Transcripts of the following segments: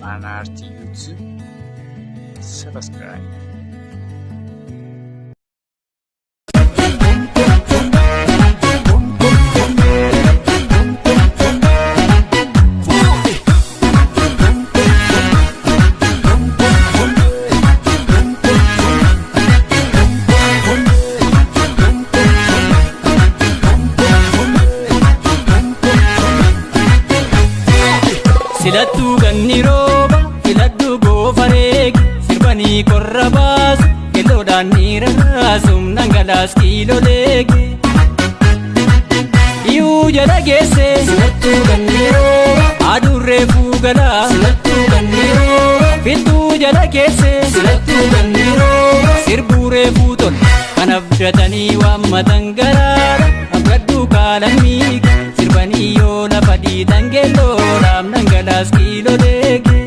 Fana Art YouTube. Subscribe. Filattuu ganni rooba filadhu goofareegi sirbanii qorra baasu geelloodhaan ni rarraasu dhangalaas kiiloleegi. Iyuu jala geesse Silattuu ganni rooba adurree fuugalaa silattuu ganni rooba filtuu jala geesse silattuu ganni rooba sirbuuree fuutol kan abdatanii waammatan garaara abgadhuu kaalamii sirbanii yoo lafa dhiitan geelloodhaaf dhangalaas kiiloleegi.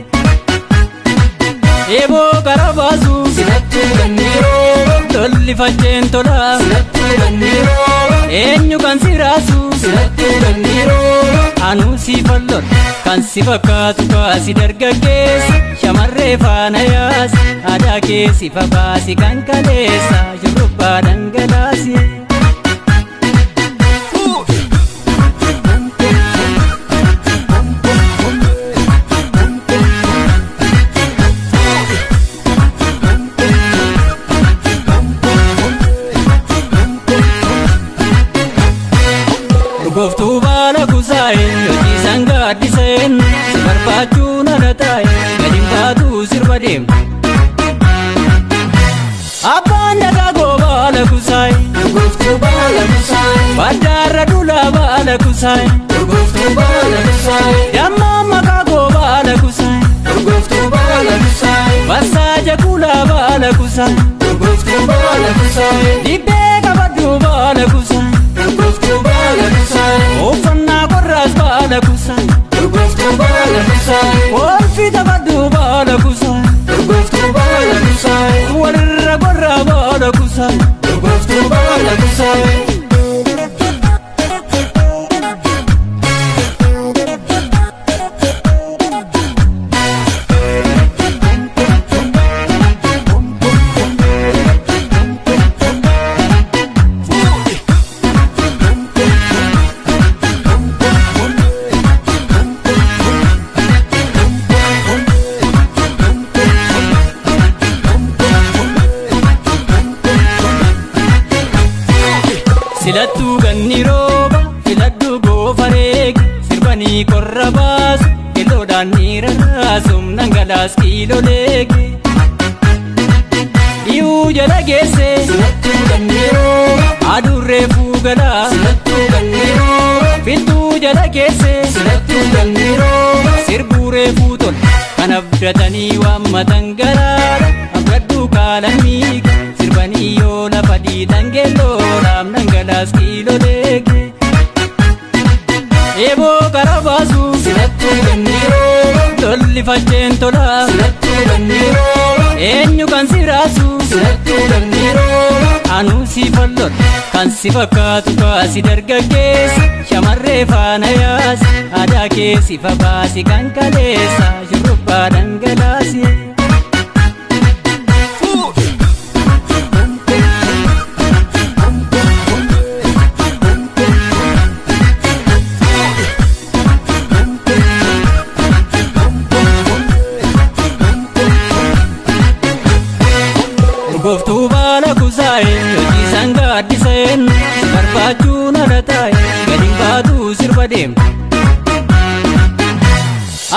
Eeboo kara baasu silattuu ganni rooba lolli facceen tolaa silattuu ganni rooba eenyu kan si raasu silattuu ganni rooba anuu si fallol kan si fakkaatu kaasi dargaggeessa shamarree faana yaasi aadaa kee si fabaasi kan kaleessa shurrubbaa dhangalaasi. Urgooftuu baala kusaa'e hojii sangaa addiseen si barbaachuu nana taa'e gadi hin baatu sirba deemtu. Abbaan dagaagoo baala kusaa'e Urgooftuu baala kusaa'e baddaarra dulaa baala kusaa'e urgooftuu baala kusaa'e dammaa makaagoo baala kusaa'e urgooftuu baala kusaa'e bassaaja kulaa baala kusaa'e urgooftuu baala kusaa'e dibbee qabaddu baala kusaa'e urgooftuu baala kusaa'e uffannaa qorraas baala kusaa'e urgooftuu baala kusaa'e kolfi taphadhu baala kusaa'e urgooftuu baala kusaa'e walirra qorraa baala kusaa'e. urgooftuu baala kusaa'e. Silattuu ganni rooba filadhu goofareegi sirbanii qorra baasu geelloodhaan ni rarraasu dhangalaas kiiloleegi. Iyuu jala geesse Silattuu ganni rooba adurree fuugalaa silattuu ganni rooba filtuu jala geesse silattuu ganni rooba sirbuuree fuutol kan abdatanii waammatan garaara abgadhuu kaalamii sirbanii yoo lafa dhiitan geelloodhaaf dhangalaas kiiloleegi. Eeboo kara baasu silattuu ganni rooba lolli facceen tolaa silattuu ganni rooba eenyu kan si raasu silattuu ganni rooba anuu si fallol kan si fakkaatu kaasi dargaggeessa shamarree faana yaasi aadaa kee si fabaasi kan kaleessa shurrubbaa dhangalaasi. Urgooftuu baala kusaa'e hojii sangaa addiseen si barbaachuu nana taa'e gadi hin baatu sirba deemtu.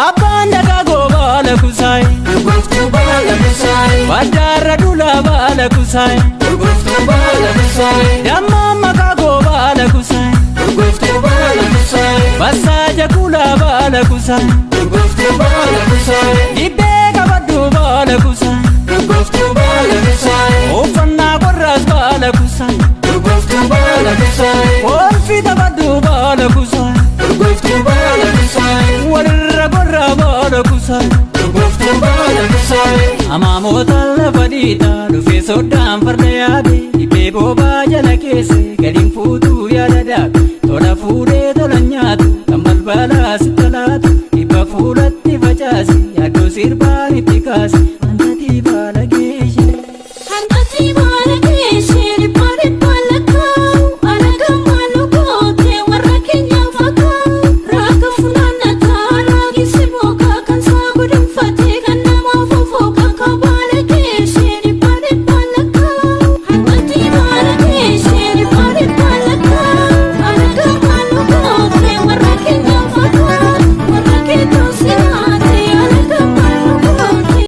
Abbaan dagaagoo baala kusaa'e urgooftuu baala kusaa'e baddaarra dulaa baala kusaa'e urgooftuu baala kusaa'e dammaa makaagoo baala kusaa'e urgooftuu baala kusaa'e bassaaja kulaa baala kusaa'e urgooftuu baala kusaa'e dibbee qabadhu baala kusaa'e urgooftuu baala kusaa'e uffannaa qorraas baala kusaa'e urgooftuu baala kusaa'e kolfi taphadhu baala kusaa'e urgooftuu baala kusaa'e walirra qorraa baala kusaa'e. urgooftuu baala kusaa'e Amaamoota lafa dhiitaa dhufee soddaan farda yaabe dhibbee boobaa jala keesse gadiin fuutuu yaada daabe tola fuudhee tola nyaatu kan balbalaa sitti laatu dhibba fuulatti facaase yaaddoo. Dhibbaa dhibbaa.